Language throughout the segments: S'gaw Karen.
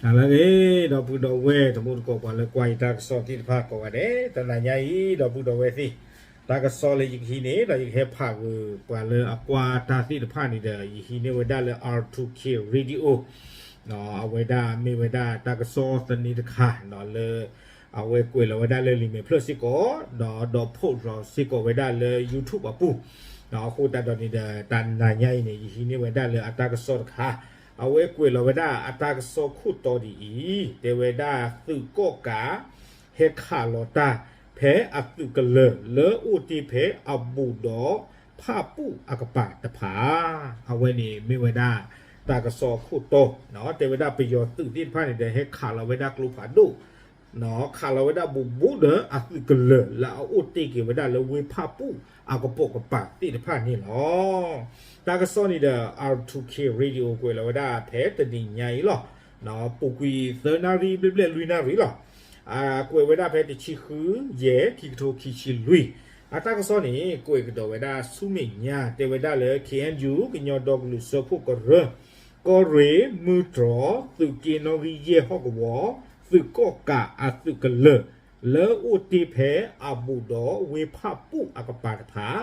ဟါလၢအဂ့ၤ ဒီပုၢ်ဒီဝဲၢ်တံၤသကိး ပှၤလၢကွၢ်ယတၢ်ကစီၣ်သ့ၣ်တဖၣ်ကိးဂၤဒဲး တနၤညါအံၤ ဒီပုၢ်ဒီဝဲၢ်သ့ၣ်, တၢ်ကစီၣ်လၢယကဟံးန့ၢ် ဒီးယကဟဲဖးဂ့ၤပှၤလၢအကွၢ်တၢ်သ့ၣ်တဖၣ်န့ၣ်ဒီး ယဟံးန့ၢ်ဝဲဒၣ်လၢ R two K Radio အဝဲဒၣ်မ့ၢ်ဝဲဒၣ်တၢ်ကစီၣ်သန့တခါ လၢ အဝဲကွဲးလီၤဝဲဒၣ်လၢလံာ်မဲာ်ဖျၢၣ်စ့ၢ်ကီး ဒီး ဒီး post လီၤစ့ၢ်ကီးဝဲဒၣ်လၢ YouTube အပူၤ, အဃိသတးဒီးန့ၣ်ဒီး တနၤညါအံၤန့ၣ် ယဟံးန့ၢ်ဝဲဒၣ်လၢအတၢ်ကစီၣ်တခါ, အဝဲကွဲးလီၤဝဲဒၣ်အတၢ်ကစီၣ်ခိၣ်တီဒ်အံၤ, တဲဝဲဒၣ်သုးကီၣ်ကး ဟဲခးလီၤတၢ် ဖဲအသုးကလၢၤလၢအိၣ်တ့ၢ်ဖဲအဘူးဒီးဖၣ်ပူၣ်အကပၤတဖၣ်, အဝဲန့ၣ်မ့ၢ်ဝဲဒၣ် တၢ်ကစီၣ်အခိၣ်တီ, တဲဝဲဒၣ်ပယီၤသုးသ့ၣ်တဖၣ်န့ၣ်ဒီး ဟဲခးလီၤဝဲဒၣ်ကျိဖးဒိၣ် ခးလီၤဝဲဒၣ်ဘူးဘူးဒီးအသုးကလၢၤလၢအအိၣ်တ့ၢ်က့ၤဝဲဒၣ်လၢဝ့ၢ်ဖၣ်ပူၣ်အကပိာ်ကပၤသ့ၣ်တဖၣ်န့ၣ်လီၤ. တၢ်ကစီၣ်န့ၣ်ဒီး R two K Radio ကွဲးလီၤဝဲဒၣ်ဖဲတနံၤညါအံၤလီၤ. ပူၤကွံာ်သၢနၣ်ရံၣ်ဘျဲၣ်ဘျဲၣ်လွံၢ်နၣ်ရံၣ်လီၤ. ကွဲးဝဲဒၣ်ဖဲတဆံဃု ယဲၢ် ခံကထိခံဆံလွံၢ်, အတၢ်ကစီၣ်န့ၣ် ကွဲးကဒီးဝဲဒၣ်ဆူမဲာ်ညါ တဲဝဲဒၣ်လၢ KNU ကညီဒီကလုာ်စၢဖှိၣ်ကရၢ ကီၢ်ရ့ၣ်မုၢ်တြီၤ သုးက့နီၣ်ဂံၢ်ယဲၢ်ဟီၣ်ကဝီၤ သုးကီၣ်ကးအသုးကလၢၤ လၢအိၣ်တ့ၢ်ဖဲအဘူးဒီးဝ့ၢ်ဖၣ်ပူၣ်အကပၤတဖၣ်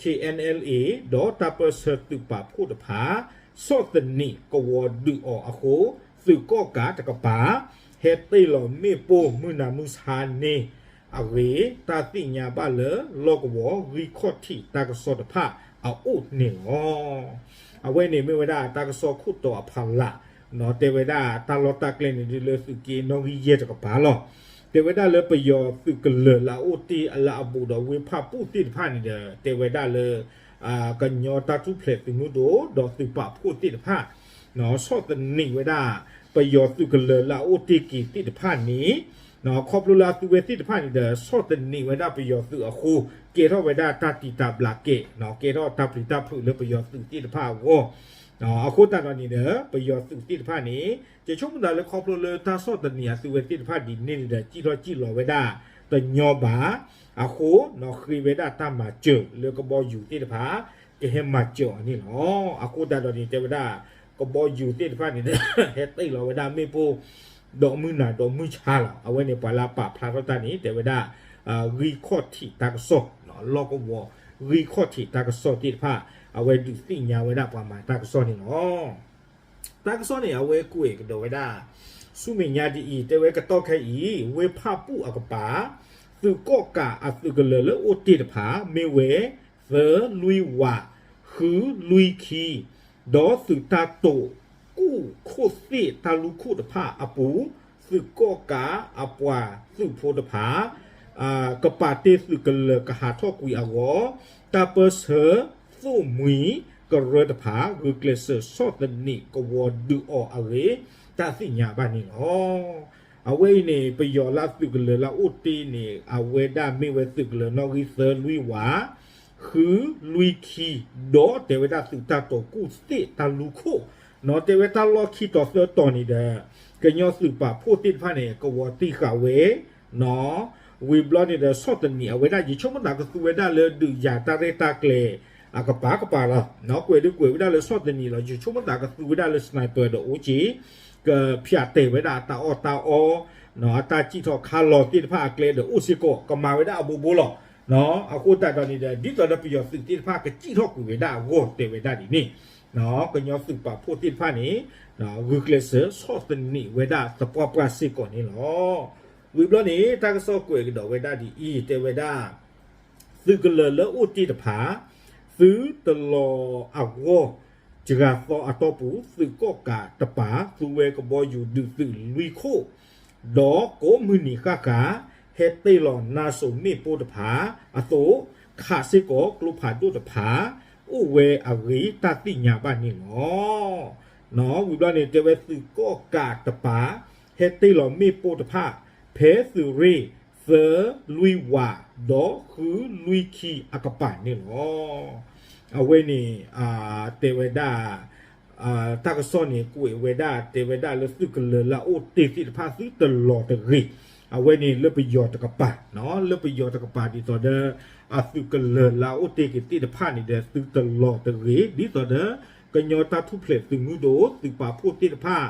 KNLA ဒီးတၢ်ပၢၢ်ဆၢသုးပာ်ဖှိၣ်တဖၣ် ဆီၣ်သနံးကဝီၤဒုးအီၤအဃိ သုးကီၣ်ကးတကပၤ ဟဲတ့ၢ်လီၤမ့ၣ်ပိၢ်မုၢ်နၤမုၢ်ဆါန့ၣ်အဂ့ၢ် တၢ်သ့ၣ်ညါဘၣ်လၢ လီၢ်ကဝီၤဂံၢ်ခီၣ်ထံးတၢ်ကစီၣ်တဖၣ်အအိၣ်န့ၣ်လီၤ. အဝဲန့ၣ်မ့ၢ်ဝဲဒၣ်တၢ်ကစီၣ်ခိၣ်တီအဖီလာ်, တဲဝဲဒၣ်တၢ်လီၢ်တၢ်ကျဲန့ၣ်ဒ်လၢသုးက့နီၣ်ဂံၢ်ယဲၢ်တကပၤလီၤ. တဲဝဲဒၣ်လၢပယီၤသုးကလၢၤလၢအအိၣ်တ့ၢ်လၢအဘူးဒီးဝ့ၢ်ဖၣ်ပူၣ်သ့ၣ်တဖၣ်န့ၣ်ဒီး တဲဝဲဒၣ်လၢ ကညီတၢ်ထူၣ်ဖျဲးသုးမုၢ်ဒိၣ် ဒီးသုးပာ်ဖှိၣ်သ့ၣ်တဖၣ် ဆီၣ်သနံးဝဲဒၣ် ပယီၤသုးကလၢၤလၢအအိၣ်တ့ၢ်က့ၤသ့ၣ်တဖၣ်န့ၣ်, ခီဖျိလၢအသုဝဲသ့ၣ်တဖၣ်န့ၣ်ဒီး ဆီၣ်သနံးဝဲဒၣ်ပယီၤသုးအဃိ ကဲထီၣ်ဝဲဒၣ်တၢ်တံာ်တာ်ဘျးကဲး, ကဲထီၣ်တၢ်ပျံၤတၢ်ဖုးလၢပယီၤသုးသ့ၣ်တဖၣ်အဂီၢ်, အဃိသတးဒီးန့ၣ်ဒီး ပယီၤသုးသ့ၣ်တဖၣ်န့ၣ် ယဆိကမိၣ်သးလၢခီဖျိလၢတၢ်ဆီၣ်သနံးအသုဝဲသ့ၣ်တဖၣ်ဒ်န့ၣ်န့ၣ်ဒီး စံၣ်ထီၣ်စံၣ်လီၤဝဲဒၣ်တညီဘၣ်အဃိ ဃ့ဝဲဒၣ်တၢ်မၤစၢၤလၢကဘီယူၤသ့ၣ်တဖၣ် ကဟဲမၤစၢၤအီၤန့ၣ်လီၤ. အဃိသတးဒီးန့ၣ် တဲဝဲဒၣ် ကဘီယူၤသ့ၣ်တဖၣ်န့ၣ်ဒီး ဟဲတ့ၢ်လီၤဝဲဒၣ်မ့ၣ်ပိၢ် ဒီးမုၢ်နၤဒီးမုၢ်ဆါလီၤ. အဝဲန့ၣ်ပှၤလၢအပာ်ဖျါထီၣ်တၢ်န့ၣ် တဲဝဲဒၣ် ဂံၢ်ခီၣ်ထံးတၢ်ကစီၣ်, လီၢ်ကဝီၤဂံၢ်ခီၣ်ထံးတၢ်ကစီၣ်သ့ၣ်တဖၣ် အဝဲဒုးသ့ၣ်ညါဝဲဒၣ်ပှၤမၤတၢ်ကစီၣ်န့ၣ်လီၤ. တၢ်ကစီၣ်န့ၣ် အဝဲကွဲးကဒီးဝဲဒၣ် ဆူမဲာ်ညါဒ်အံၤ, တဲဝဲကတီၢ်ခဲအံၤ ဝ့ၢ်ဖၣ်ပူၣ်အကပၤ သုးကီၣ်ကးအသုးကလၢၤလၢအိၣ်တ့ၢ်တဖၣ် မ့ၢ်ဝဲ သၢလွံၢ်ဝး, ဃုလွံၢ်ခံ, ဒီးသုးတၢ်တိာ်ကူၣ်ခိၣ်သ့ၣ်တၢ်လူၤခိၣ်တဖၣ်အပူၤ သုးကီၣ်ကးအပှၤသုးဖိတဖၣ် ကပာ်တ့ၢ်သုးကလၢၤကဟးထီၣ်ကွံာ်အဂီၢ် တၢ်ပၢၢ်ဆၢသိၣ်မှံကရၢတဖၣ် ဂုာ်ကျဲးစၢးဆီၣ်သနံးကဝီၤဒုးအီၤအဂ့ၢ် တၢ်သ့ၣ်ညါဘၣ်န့ၣ်လီၤ. အဝဲအံၤန့ၣ် ပယီၤလၢအသုးကလၢၤလၢအအိၣ်တ့ၢ်န့ၣ် အဝဲဒၣ်မ့ၢ်ဝဲသုးကလၢၤနီၣ်ဂံၢ်သၢလွံၢ်ဝး, ဃုလွံၢ်ခံ, ဒီးတဲဝဲဒၣ်သုးတၢ်တိာ်ကူၣ်သ့ၣ်တၢ်လူၤခိၣ်, တဲဝဲတၢ်လီၢ်ခံတီၤသၢတီၤန့ၣ်ဒီး ကညီသုးပာ်ဖှိၣ်သ့ၣ်တဖၣ်န့ၣ် ကဝီၤတံၢ်ဃာ်ဝဲ ဝံၤဘျီန့ၣ်ဒီး ဆီၣ်သနံးအဝဲဒၣ် ယဆိကမိၣ်သးကသူဝဲဒၣ်လၢဒုးယၤတၢ်ရဲၣ်တၢ်ကျဲၤအကပၤကပၤလီၤ. ကွဲးဒုးကွဲးဝဲဒၣ်လၢဆီၣ်သနံးလီၤ. ယဆိကမိၣ်သးကသူဝဲဒၣ်လၢ sniper ဒီးအိၣ်က့ၤ ကဖၠးတဲာ်ဝဲဒၣ်အတၢ်အီၣ်တၢ်အီ, အတၢ်စံၣ်ထီၣ်ခါလီၤသ့ၣ်တဖၣ်အကျဲဒီးအိၣ်စ့ၢ်ကီး ကမၤဝဲဒၣ်အဘိဘိလီၤ. အဃိသတးဒီးန့ၣ်ဒီး ဒ်သိးဒီးပယီၤသုးသ့ၣ်တဖၣ်ကစံၣ်ထီၣ်ကွံာ်ဝဲဒၣ်အဂီၢ်တဲဝဲဒၣ်ဒ်န့ၣ် ကညီသုးပာ်ဖှိၣ်သ့ၣ်တဖၣ်န့ၣ် ဂုာ်ကျဲးစၢးဆီၣ်သနံးဝဲဒၣ်သပှၢ်ပှၢ်စ့ၢ်ကီးန့ၣ်လီၤ. ဝံၤဘျီန့ၣ် တၢ်ကစီၣ်ကွဲးကဒီးဝဲဒၣ်ဒ်အံၤ တဲဝဲဒၣ် သုးကလၢၤလၢအိၣ်တ့ၢ်တဖၣ် သုတလီၤအဂီၢ် တဂၤသီအတီၢ်ပူၤ သုးကီၣ်ကးတပၤ သူဝဲကဘီယူၤဒုးသုးလွံၢ်ခိၣ် ဒီးကိးမုၢ်နံၤဃၣ်ဃၣ် ဟဲတ့ၢ်လီၤနါစိၤမ့ၣ်ပိၢ်တဖၣ်အသိး ခးစ့ၢ်ကီးကျိဖးဒိၣ်တဖၣ် အိၣ်ဝဲအဂ့ၢ်တၢ်သ့ၣ်ညါဘၣ်န့ၣ်လီၤ. ဝံၤဘျီန့ၣ် တဲဝဲသုးကီၣ်ကးတပၤ ဟဲတ့ၢ်လီၤမ့ၣ်ပိၢ်တဖၣ် ဖဲသုးရ့ၣ် သၢလွံၢ်ဝး ဒီးဃုလွံၢ်ခံအကပၤန့ၣ်လီၤ. အဝဲန့ၣ် တဲဝဲဒၣ် တၢ်ကစီၣ်န့ၣ် ကွဲးဝဲဒၣ် တဲဝဲဒၣ်လၢသုးကလၢၤလၢအအိၣ်တ့ၢ်သ့ၣ်တဖၣ်သုတလီၤတဂ့ၤ. အဝဲန့ၣ်လၢပယီၤတကပၤ, လၢပယီၤတကပၤဒ်သိးဒီး အသုးကလၢၤလၢအအိၣ်တ့ၢ်က့ၤသ့ၣ်တဖၣ်န့ၣ်ဒီး သုတလီၤတဂ့ၤ ဒ်သိးဒီး ကညီတၢ်ထူၣ်ဖျဲးသုးမုၢ်ဒိၣ် သုးပာ်ဖှိၣ်သ့ၣ်တဖၣ်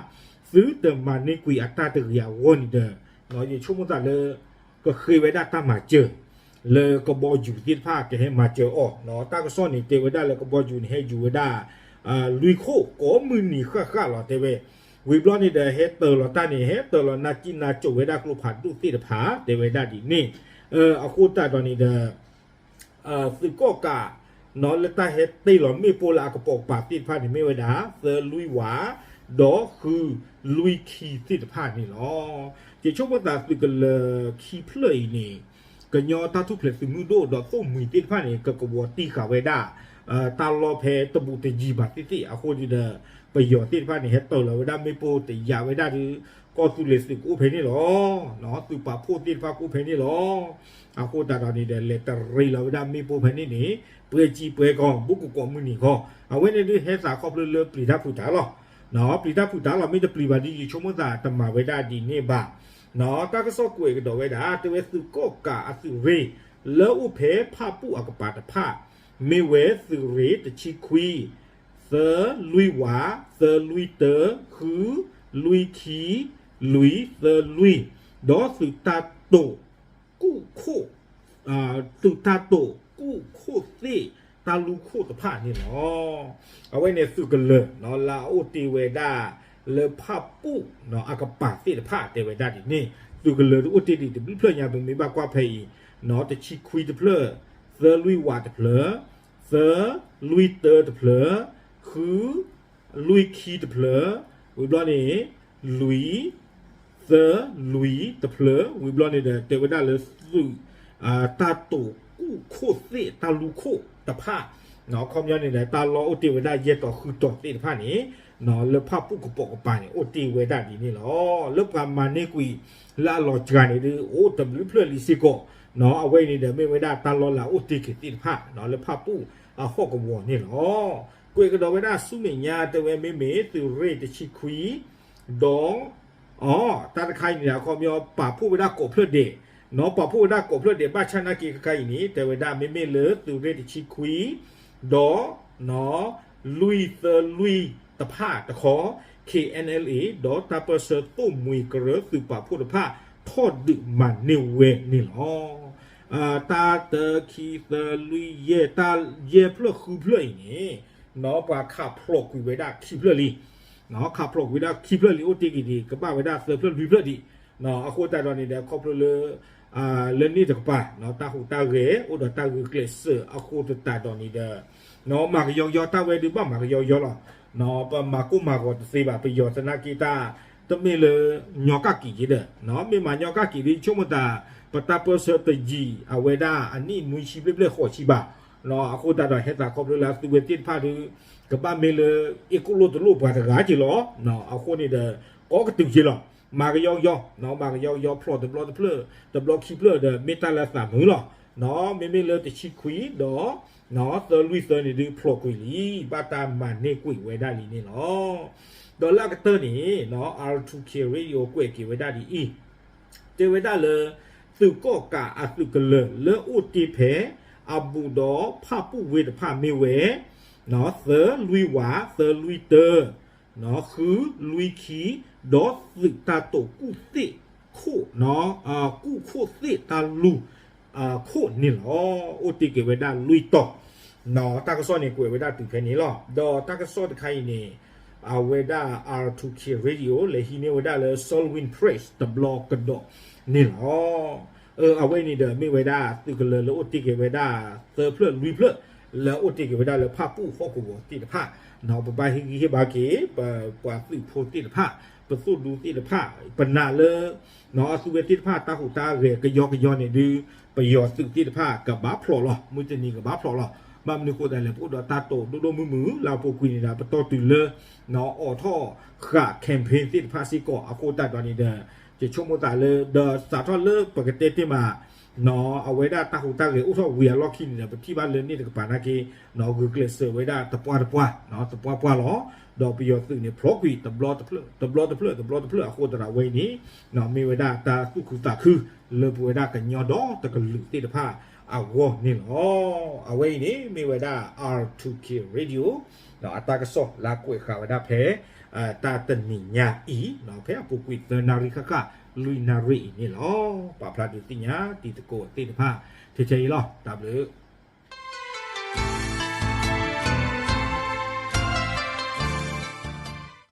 သုတမၤန့ၢ်ကွံာ်အတၢ်တဂ့ၤအဂီၢ်န့ၣ်ဒီး ယဆိကမိၣ်သးလၢ ကဃ့ဝဲဒၣ်တၢ်မၤစၢၤ လၢကဘီယူၤသ့ၣ်တဖၣ်ကဟဲမၤစၢၤအီၤ, တၢ်ကစီၣ်န့ၣ်တဲဝဲဒၣ်လၢကဘီယူၤန့ၣ်ဟဲယူၤဝဲဒၣ် လွံၢ်ခိၣ်ကိးမုၢ်နံၤဃၣ်ဃၣ်လီၤ တဲဝဲ, ဝံၤဘျီန့ၣ်ဒီးဟဲတၢၤလီၤတၢ်န့ၣ် ဟဲတၢၤလီၤနၢ်ကံၣ်နၢ်ကၠိးဝဲဒၣ်ကျိဖးဒိၣ်သ့ၣ်တဖၣ် တဲဝဲဒၣ်ဒ်န့ၣ်, အဃိသတးဒီးန့ၣ်ဒီး သုးကီၣ်ကး လၢတၢ်ဟဲတ့ၢ်လီၤမ့ၣ်ပိၢ်လၢအကပိာ်ကပၤသ့ၣ်တဖၣ်န့ၣ်မ့ၢ်ဝဲဒၣ် သၢလွံၢ်ဝး ဒီးဃုလွံၢ်ခံသ့ၣ်တဖၣ်န့ၣ်လီၤ. ယဆိကမိၣ်သးသုးကလၢၤခံဖျၢၣ်အံၤန့ၣ် ကညီတၢ်ထူၣ်ဖျဲးသုးမုၢ်ဒိၣ်ဒီးသိၣ်မှံၤသ့ၣ်တဖၣ်န့ၣ် ကကဝီၤတံၢ်ဃာ်ဝဲဒၣ် တၢ်လီၢ်ဖဲတဘူးတယံၤဘၣ်သ့ၣ်သ့ၣ်အဃိဒီး ပယီၤသ့ၣ်တဖၣ်န့ၣ် ဟဲတၢၤလီၤဝဲဒၣ်မ့ၣ်ပိၢ်တယာ်ဝဲဒၣ်ဒီး ကီၢ်သူလ့ၤသုးကအိၣ်ဖဲန့ၣ်လီၤ. သုးပာ်ဖှိၣ်သ့ၣ်တဖၣ်ကအိၣ်ဖဲန့ၣ်လီၤ. အဃိသတးဒီးန့ၣ်ဒီး လဲၤတရံးလီၤဝဲဒၣ်မ့ၣ်ပိၢ်ဖဲန့ၣ်န့ၣ် ပှဲၤကံပှဲၤကီၤ ဘူးကကိးမုၢ်နံၤခီ, အဝဲန့ၣ်ဒုးဟဲသးခီဖျိလၢပျံၤတၢ်ဖုးတၢ်လီၤ. ပျံၤတၢ်ဖုးတၢ်လီၤ မ့ၢ်တပျံၤဘၣ်ဒီး ယဆိကမိၣ်သးတမၤဝဲဒၣ်ဒ်န့ၣ်ဘၣ်. တၢ်ကစီၣ်ကွဲးကဒီးဝဲဒၣ် တဲဝဲသုးကီၣ်ကးအသုးရ့ၣ် လၢအိၣ်ဖဲဖၣ်ပူၣ်အကပၤတဖၣ် မ့ၢ်ဝဲသုးရ့ၣ်တဆံခွံ သၢလွံၢ်ဝး သၢလွံၢ်တၢ ဃုလွံၢ်ခံ လွံၢ်သၢလွံၢ်, ဒီးသုးတၢ်တိာ် ကူၣ်ခိၣ် သုးတၢ်တိာ်ကူၣ်ခိၣ်သ့ၣ်တၢ်လူၢ်ခိၣ်တဖၣ်န့ၣ်လီၤ. အဝဲန့ၣ်သုးကလၢၤ လၢအအိၣ်တ့ၢ်ဝဲဒၣ် လၢဖၣ်ပူၣ်အကပၤသ့ၣ်တဖၣ်တဲဝဲဒၣ်ဒ်န့ၣ် သုးကလၢၤတအိၣ်တ့ၢ်ဒံးတဘျုးဖျၢၣ်ညါ ပမ့ၢ်ဘၣ်ကွၢ်ဖဲအံၤ တဆံခွံတဖျၢၣ် သၢလွံၢ်ဝးတဖျၢၣ် သၢလွံၢ်တၢတဖျၢၣ် ဃုလွံၢ်ခံတဖျၢၣ် ဝံၤဘျီန့ၣ် လွံၢ် သၢလွံၢ်တဖျၢၣ် ဝံၤဘျီန့ၣ်ဒီး တဲဝဲဒၣ်လၢသုး တၢ်တိာ်ကူၣ်ခိၣ်သ့ၣ်တၢ်လူၢ်ခိၣ်တဖၣ် ခီပညီန့ၣ်ဒီး တၢ်လီၢ်အိၣ်တ့ၢ်ဝဲဒၣ်ယဲၢ်တီၤဃုတီၤသ့ၣ်တဖၣ်န့ၣ် လၢဖၣ်ပူၣ်ကပိာ်ကပၤန့ၣ် အိၣ်တ့ၢ်ဝဲဒၣ်ဒ်န့ၣ်လီၤ. လၢပှၤမၤန့ၢ်ကွံာ် လၢအလီၤစှၤန့ၣ်ဒုး အိၣ်တဘျုးဖျၢၣ်လံစ့ၢ်ကီး အဝဲအံၤန့ၣ်ဒီး မ့ၢ်ဝဲဒၣ်တၢ်လီၢ်လၢအအိၣ်တ့ၢ်က့ၤသ့ၣ်တဖၣ် လၢဖၣ်ပူၣ်အဟီၣ်ကဝီၤန့ၣ်လီၤ. ကွဲးကဒီးဝဲဒၣ်ဆူမဲာ်ညါ တဲဝဲမ့မ့ၢ်သုးရ့ၣ်တဆံခွံ ဒီး အ တၢ်တခါအံၤန့ၣ် အခီပညီ ပာ်ဖှိၣ်ဝဲဒၣ်ကိးဖျၢၣ်ဒဲး, ပာ်ဖှိၣ်ဝဲဒၣ်ကိးဖျၢၣ်ဒဲး ဘၣ်ဆၣ်နာ်က့ၤခဲခါအံၤန့ၣ် တဲဝဲဒၣ်မ့မ့ၢ်လၢသုးရ့ၣ်တဆံခွံ ဒီး လွံၢ်သၢလွံၢ်တဖၣ်တခီ KNLA ဒီးတၢ်ပၢၢ်ဆၢသိၣ်မှံၤကရၢသုးပာ်ဖှိၣ်တဖၣ် ထီၣ်ဒုးမၤန့ၢ်ဝဲန့ၣ်လီၤ. တၢ်တခံသၢလွံၢ်ယဲၢ် တၢ်ယဲၢ်ဖျၢၣ်ဃုဖျၢၣ်အံၤန့ၣ် ပှၤခးဖျိးကွံာ်ဝဲဒၣ်ခံဖျၢၣ်လံ ခးဖျိးကွံာ်ဝဲဒၣ်ခံဖျၢၣ်လံ အိၣ်တ့ၢ်က့ၤဒံး ကဘၣ်ဝဲဒၣ်သၢဖျၢၣ်လွံၢ်ဖျၢၣ်ဒံး အဃိသတးဒီးန့ၣ်ဒီး ခီဖျိလၢ လၢန့ၣ်တကပၤ တၢ်ဟူးတၢ်ဂဲၤ အိၣ်ဒီးတၢ်ဂုာ်ကျဲးစၢးအဃိသတးဒီးန့ၣ်ဒီး မၤကယီကယီ တၢ်ဝဲဒုးဘၣ်မၤကယီကယီလီၤ. ပမၤကိၢ်မၤဂီၤတသ့ဘၣ် ပယီၤသနာ်က့တၢ် တမ့ၢ်လၢ ညီကၣ်ကံးက့ဒီး မ့ၢ်မၤညီကၣ်ကံးဒ်ဆိကမိၣ်သး ပတၢ်ပၢၢ်ဆၢတယံာ် အဝဲဒၣ်အနံၣ်နွံဆံဘျဲၣ်ဘျဲၣ်ဃိးဆံဘၣ် အဃိသတးဒီးဟဲသးခီဖျိလၢအသုဝဲသ့ၣ်တဖၣ်ဒီး ကဘၣ်မ့ၢ်လၢ အ့ၣ်ကိၣ်လိၣ်တလိၣ်ပှၤတဂၤက့လီၤ. အဃိန့ၣ်ဒီး ကိးကတုၤက့လီၤ. မၤကယီကယီ မၤကယီကယီ ဖျိးတဘျီတဖျၢၣ် တဘျီခံဖျၢၣ်ဒီး မ့ၢ်တၢ်လၢသးမုာ်လီၤ. မ့မ့ၢ်လၢတဆံခွံဒီး သၢလွံၢ်သၢန့ၣ်ဒုးဖျိးကွံာ်လံ ဘၣ်တၢ်မၤန့ၢ်ကွံာ်ဝဲဒၣ်လံန့ၣ်လီၤ. ဒီးလၢအကတၢၢ်န့ၣ် R two K Radio ကွဲးက့ၤဝဲဒၣ်ဒ်အံၤ တဲဝဲဒၣ်လၢ သုးကီၣ်ကးအသုးကလၢၤလၢအိၣ်တ့ၢ်ဖဲ အဘူးဒီးဖၣ်ပူၣ်ဝ့ၢ်တဖၣ်မ့ၢ်ဝဲ သၢလွံၢ်ဝး သၢလွံၢ်တၢ ဃုလွံၢ်ခံ ဒီးသုးတၢ်တိာ်ကူၣ်သ့ၣ်ခိၣ် ကူၣ်ခိၣ်သ့ၣ်တၢ်လူၢ်ခိၣ်န့ၣ်လီၤ. အိၣ်တ့ၢ်က့ၤဝဲဒၣ်လွံၢ်တီၤ တၢ်ကစီၣ်န့ၣ်ကွဲးဝဲဒၣ်တုၤဖဲန့ၣ်လီၤ. ဒီးတၢ်ကစီၣ်တခါအံၤန့ၣ် အဝဲဒၣ် R two K Radio လဲၤဟံးန့ၢ်ဝဲဒၣ်လၢ Salween Press တဘျီကဒီးန့ၣ်လီၤ. အဝဲန့ၣ်ဒီးမ့ၢ်ဝဲဒၣ်သုးကလၢၤလၢအိၣ်တ့ၢ်က့ၤဝဲဒၣ် သၢဖျၢၣ်လွံၢ်ဖျၢၣ် လၢအိၣ်တ့ၢ်က့ၤဝဲဒၣ်လၢဖၣ်ပူၣ်ဟီၣ်ကဝီၤသ့ၣ်တဖၣ် ပဘၣ်ဟ့ၣ်ဂံၢ်ဟ့ၣ်ဘါက့ၤ ပပှၤသုးဖိသ့ၣ်တဖၣ် ပသိၣ်ဒူသ့ၣ်တဖၣ် ပနာ်လၢ အသုဝဲသ့ၣ်တဖၣ်တၢ်ဟူးတၢ်ဂဲၤကယီကယီန့ၣ်ဒုး ပယီၤသုးသ့ၣ်တဖၣ်ကဘၣ်ဖျိးလီၤ. မုၢ်တနံၤကဘၣ်ဖျိးလီၤ. ဘၣ်မနုၤဃိသတးလဲၣ် ပအိၣ်ဒီးတၢ်တိာ်ဒိၣ်ဒိၣ်မုၢ်မုၢ် လၢအပူၤကွံာ်န့ၣ်ဒီး ပတီၢ်တုၤလၢ အိးထီၣ်ဃာ် campaign သ့ၣ်တဖၣ်စ့ၢ်ကီး အဃိသတးဒီးန့ၣ်ဒီး ယဆိကမိၣ်သးလၢ ဒီးစးထီၣ်လၢပကတဲတ့ၢ်မး အဝဲဒၣ်တၢ်ဟူးတၢ်ဂဲၤအိၣ်ထီၣ်ဝံၤအလီၢ်ခံန့ၣ်ဒီး ပထံၣ်ဘၣ်လၢန့ၣ်တကပၤနာ်က့ ဂုာ်ကျဲးစၢးဝဲဒၣ်တပှၢ်တပှၢ် တပှၢ်ပှၢ်လီၤ. ဒီးပယီၤသုးန့ၣ်ဖျိးကွံာ် တဘျီတဖျၢၣ် တဘျီတဖျၢၣ် တဘျီတဖျၢၣ်အဃိသတးဒီးဝဲအံၤန့ၣ် မ့ၢ်ဝဲဒၣ်တၢ်သူၣ်ခုသးခု လၢပဝဲဒၣ်ကညီဒီတကလုာ်သ့ၣ်တဖၣ် အဂီၢ်န့ၣ်လီၤ. အဝဲအံၤန့ၣ်မ့ၢ်ဝဲဒၣ် R two K Radio အတၢ်ကစီၣ်လၢအကွဲးဃာ်ဝဲဒၣ်ဖဲ တၢ်တနံၤညါအံၤ ဖဲအပူၤကွံာ်သၢနၣ်ရံၣ်ဃၣ်ဃၣ် လွံၢ်နၣ်ရံၣ်အံၤန့ၣ်လီၤ. ပာ်ဖျါဒုးသ့ၣ်ညါတံၤသကိးသ့ၣ်တဖၣ် ထဲထဲအံၤလီၤ. တၢ်ဘျုး